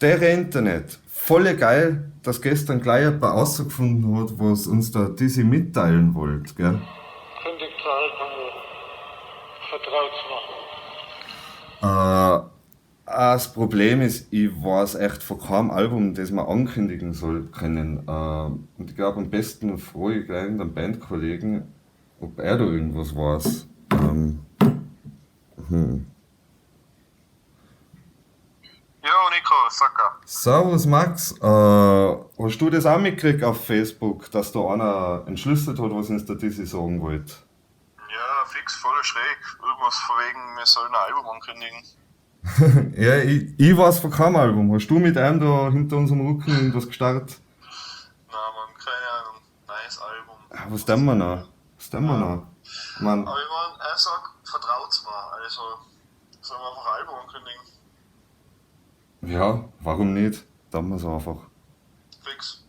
Der Internet, voll geil, dass gestern gleich jemand rausgefunden hat, was uns da Dizzy mitteilen wollte, gell? Kündigt Album, vertraut's mir. Das Problem ist, ich weiß echt von keinem Album, das man ankündigen soll können. Und ich glaube, am besten frage ich gleich irgendeinen Bandkollegen, ob er da irgendwas weiß. Jo, Nico, sag. Servus Max, hast du das auch mitgekriegt auf Facebook, dass da einer entschlüsselt hat, was uns der Dizzy sagen wollte? Ja, fix, voll schräg. Irgendwas von wegen, wir sollen ein Album ankündigen. Ja, ich weiß von keinem Album. Hast du mit einem da hinter unserem Rücken irgendwas gestartet? Na, Mann, keine Ahnung. Neues Album. Ah, was tun wir noch? Was tun wir noch? Man, Aber ich mein, er sagt, vertraut's mir. Also, sollen wir einfach ein Album ankündigen? Ja, warum nicht? Tun wir's einfach. Fix.